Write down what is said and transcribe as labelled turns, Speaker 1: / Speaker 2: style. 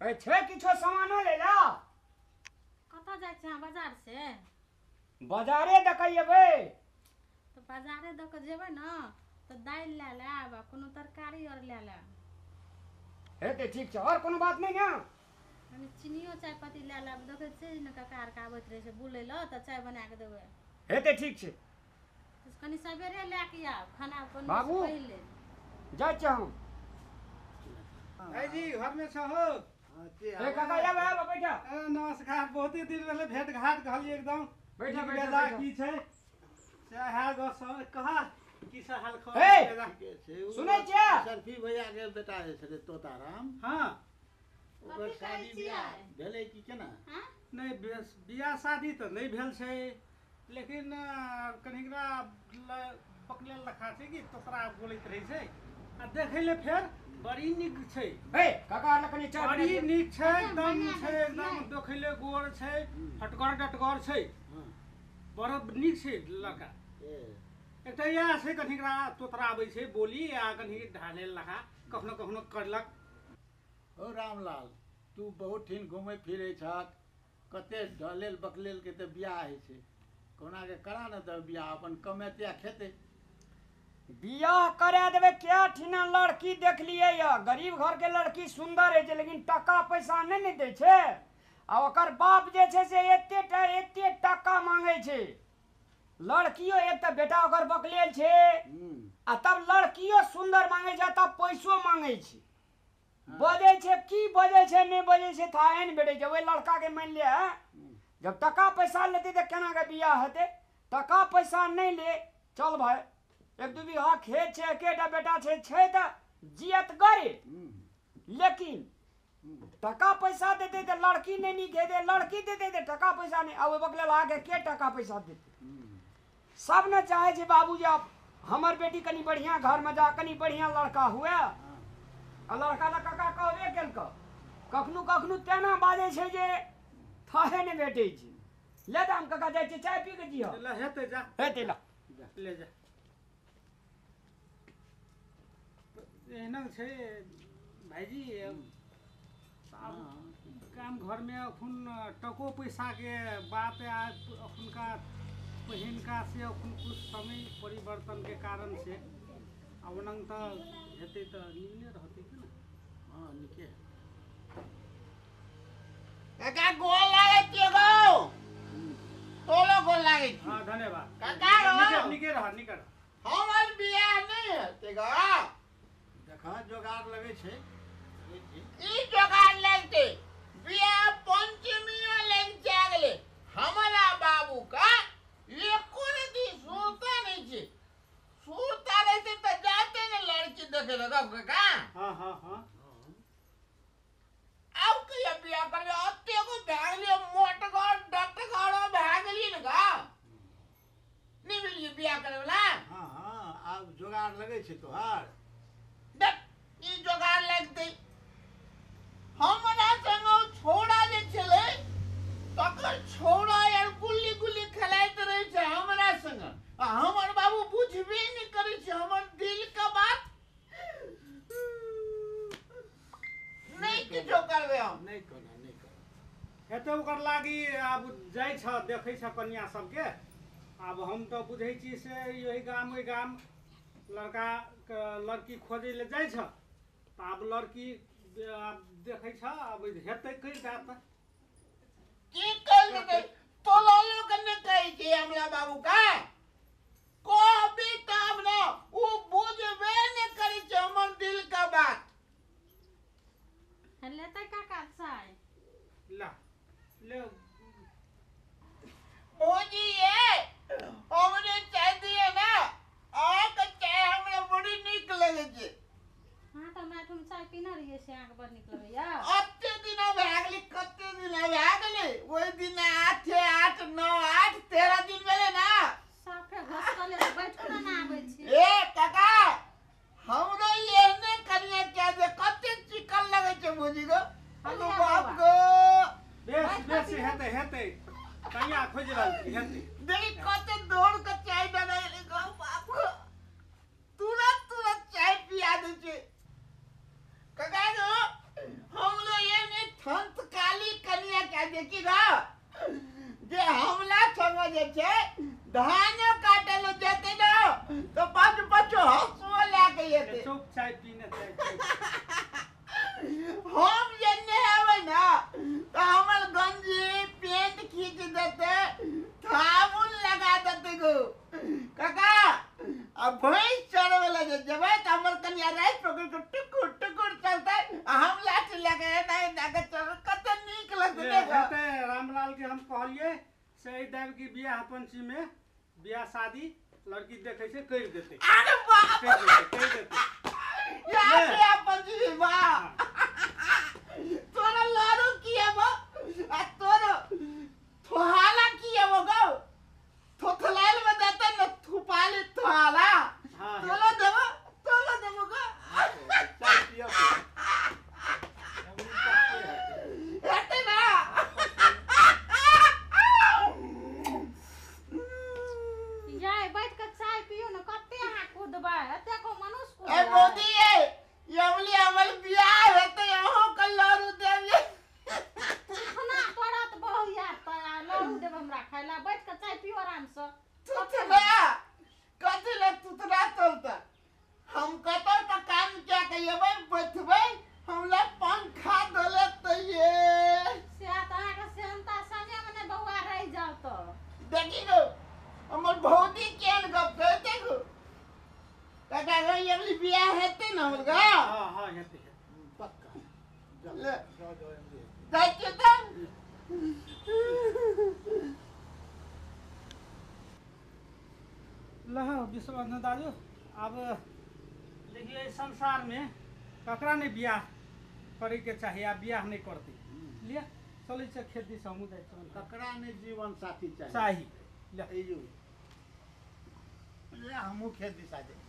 Speaker 1: ए छै किछो सामानो ले ला।
Speaker 2: कतऽ जाइ छै अहाँ बाजार से?
Speaker 1: बाजारे दऽ कऽ एबै।
Speaker 2: तऽ बाजारे दऽ कऽ जेबै ने तऽ दालि लए लेब आ कोनो तरकारी आओर लए लेब।
Speaker 1: हेतै ठीक छै, आओर कोनो बात नहि ने?
Speaker 2: कनि चीनियो चायपत्ती लए लेब। देखै छियै ने काका आरके आबैत रहै छै बुलै लए तऽ चाय बना कऽ देबै।
Speaker 1: हेतै ठीक छै।
Speaker 2: कनि सवेरे लए कऽ आयब खाना बनबै
Speaker 1: बाबू।
Speaker 2: से पहिले।
Speaker 1: जाइ छियै हम।
Speaker 3: भाईजी घर में छहो?
Speaker 1: ए काका आब आब बैठा।
Speaker 3: ए, नमस्कार। बहुते दिन भेलै भेंट घाट कहलियै एकदम।
Speaker 1: बैठा
Speaker 3: नीक
Speaker 1: बैठा
Speaker 3: बेजा
Speaker 1: बैठा।
Speaker 3: की छै से हाल गप सब कहा की सब हाल खबर
Speaker 1: हे!
Speaker 3: बेजा?
Speaker 4: ठीके छै। ओ
Speaker 1: सुनै छियै?
Speaker 4: सरफी भैया के बेटा जे छलै तोताराम,
Speaker 3: हँ
Speaker 4: ओकर
Speaker 2: कथी कहै
Speaker 4: शादी बियाह
Speaker 2: छियै?
Speaker 4: भेलै कि केना?
Speaker 2: हँ
Speaker 3: नहि, बियाह शादी तऽ नहि भेल छै, लेकिन कनिकरा पकड़ल लखा छै कि तोतरा बोलैत रहै छै आ देखै ले फेर बड़ी नीक छै।
Speaker 1: ए काका लग कनि चाय बना
Speaker 3: बड़ी
Speaker 1: दियौ।
Speaker 3: नीक छै एकदम
Speaker 2: बना
Speaker 3: छै
Speaker 2: दै
Speaker 3: एकदम
Speaker 2: छियै।
Speaker 3: देखै ले गोर छै, फटगर डटगर छै,
Speaker 4: हँ
Speaker 3: बड़ नीक छै लड़का।
Speaker 4: ए
Speaker 3: एकटा इएह छै कनिकरा तोतरा आबै छै बोली आ कनि ढाले लखा कखनो कखनो करलक।
Speaker 4: हौ रामलाल, तू बहुत ठीन घुमै फिरै छहक, कते ढलेल बकलेल के तऽ बियाह होइ छै, कोना के करा ने तऽ बियाह अपन कमेतै आ खेतै।
Speaker 1: बियाह करा देबै। क्या ठिना लड़की देखलियै या गरीब घर के लड़की सुंदर होइ छै लेकिन टका पैसा नहि ने दै छै आ ओकर बाप जे छै से एते टा एते टका मांगै छै। लड़कियो एक तऽ बेटा ओकर बकलेल छै आ तब लड़कियो सुंदर मांगै छै आ तब पैसो मांगै छै। बजै छै की बजै छै नहि बजै छै थाहे नहि भेटै छै। ओहि लड़का के मानि लिअ जब टका पैसा लेतै तऽ केना के बियाह हेतै? टका पैसा नहि ले, चल भाय एक दू बीघा खेत छै, एकेटा बेटा छै, छै तऽ जियत गरे, लेकिन टका पैसा देतै तऽ लड़की नहि नीक हेतै, लड़की देतै तऽ टका पैसा नहि। आ ओहि बकलेल आके के टका पैसा देतै? सब ने चाहै छै बाबू जे आब हमर बेटी कनि बढ़िआँ घरमे जा, कनि बढ़िआँ लड़का हुए। आ लड़का तऽ काका कहबे केलकै कखनो कखनो तेना बाजै छै जे थाहे नहि भेटै छै। ले तऽ हम काका जाइ छियै चाय पी कऽ जिह।
Speaker 3: ले हेतै जा।
Speaker 1: हेतै ला।
Speaker 3: ले जा। एहना छै भाईजी, आब गाम घरमे अखन टको पैसाके बात आ अखुनका पहिनका से अखन कुछ समय परिवर्तनके कारण से आ ओना तऽ हेतै तऽ निमने रहतै कि ने।
Speaker 4: हँ नीके।
Speaker 5: काका गोर लागै छियै गौ, तोरो गोर लागै छी।
Speaker 3: हँ धन्यवाद
Speaker 5: काका रौ।
Speaker 3: नीके नीके रह, नीके रह।
Speaker 5: हमर बियाह नहि हेतै गौ?
Speaker 4: देख जोगाड़ लगै छै।
Speaker 5: ई जोगाड़ लगतै? बियाह पंचमियो लग जा गेलै, हमरा बाबू का एको रति सुरता नहि छै। सुरता रहतै तऽ जाते ने लड़की देखे लए गौ काका।
Speaker 3: हँ हँ हँ
Speaker 5: आब कहिया बियाह करबै? एतेको भए गेलियै मोटगर डटगर भए गेलियै ने गौ, नहि भेलियै बियाह करैवला?
Speaker 4: हँ हँ आब जोगाड़ लगै छै तोहार।
Speaker 5: देख ई जोगाड़ लगतै? हमरा संग ओ छौड़ा जे छलै तकर छौड़ा यार गुल्ली गुल्ली खेलाइत रहै छै हमरा संग आ हमर बाबू बुझबे नहि करै छै हमर दिल के बात। नहि किछो करबै हम।
Speaker 4: नहि कोना नहि करब
Speaker 3: हेतै ओकर लागी आब जाइ छ देखै छ कन्या सबके। आब हम तऽ बुझै छी से ओहि गाम ओहि गाम लड़का के लड़की खोजै लए जाइ छ तऽ आब लड़की आब देखै छ, आब हेतै करि देत।
Speaker 5: की कहि देतै? तोलो के नहि कहै छै हमरा बाबू का, कहबी तब ने। ओ बुझबे नहि करै छै हमर दिल के बात।
Speaker 2: लेतै काका चाय?
Speaker 3: ला ले।
Speaker 5: भौजी ये हमरे चाय दिए ना, अहाँके चाय हमरा बड़ी नीक लगै छै।
Speaker 2: हाँ तऽ हमरा एहिठाम चाय पीने रहियै से अहाँके बड़ नीक लगैया।
Speaker 5: कते दिना भए गेलै, कते दिना भए गेलै? ओहि दिन 8 8 9 8 13 दिन भेलै ना।
Speaker 2: साफे घसकले तऽ बैठो ने ना आबै छी।
Speaker 5: ए काका हमरो एहने कनिया क्या जे कते चिकन लगै छै भौजी गो। हेलो बाप गो।
Speaker 3: बेस बेस हेतै हेतै, कन्या खोजि रहल छी, हेतै।
Speaker 5: देखी कते दौड़ के चाय बनाएले गो बाप गो, तुरंत तुरंत चाय पिया दै छै। काका गो हमरो एहने हम जे नहेबै ना तऽ हमर गंजी पेंट खींच देतै, साबुन लगा देतै गो काका। आ भैंस चरबै लए जे जेबै तऽ हमर कनिया राति पकड़ि कऽ टुकुर टुकुर चलतै आ हम लाठी लए कऽ एना एना कऽ चलबै, कते नीक लगतै देखऽ।
Speaker 3: हेतै। रामलाल के हम कहलियै से एहि दाबि के बियाह पंची में बियाह शादी लड़की देखै छै करि देतै।
Speaker 5: अरे बाप,
Speaker 3: करि देतै, करि देतै।
Speaker 5: यार बियाह पंची वाह, तोरा लारू की हबो आ तोरो थोहाला की हबो गौ? थोथलाइल में देते न थुपाली थोहाला।
Speaker 3: हाँ।
Speaker 5: तोलो देबो, तोलो देबो गो।
Speaker 4: चाय पियब अमरी पक्के हेतै।
Speaker 5: हेतै ना?
Speaker 2: याय बैठ के चाय पियू ने, कते अहाँ कुदबै? एते को मनुष्य
Speaker 5: ए
Speaker 2: कुदबै?
Speaker 5: मोदी, ए यमली हमर बियाह हेतै, अहूँ के लड़ू देबियै।
Speaker 2: थुथना पड़त बहुया तऽ लड़ू देब हमरा खाय ला। बैठ के चाय पियू आराम से।
Speaker 5: थुथना कथी ले थुथना चलता? हम कतौ तऽ काम कए के एबै, बैठबै, हमरा पंखा देले तऽ ये।
Speaker 2: से तऽ अहाँके सेहनता संगे मे नहि बौआ, रहि जाउ तऽ।
Speaker 5: देखी गो, हमर भौजी केहन गप कहै। देखू काका गो, अगली बियाह हेतै ने हमर गो?
Speaker 3: हाँ हाँ, हेतै हेतै।
Speaker 4: पक्का जाओ।
Speaker 5: ले।
Speaker 4: जाओ जाओ अमरी।
Speaker 5: जाइ छियै तऽ।
Speaker 3: लह विश्वनाथ दाजू, आब देखिए एहि संसारमे ककरा नहि बियाह करैके चाही आ बियाह नहि करतै? लिअ, चलै छै खेत दिस, हमहूँ जाइ छी।
Speaker 4: ककरा नहि जीवन साथी चाही?
Speaker 3: चाही, ले।
Speaker 4: एहि युग ले हमहूँ खेत दिशा जाइ।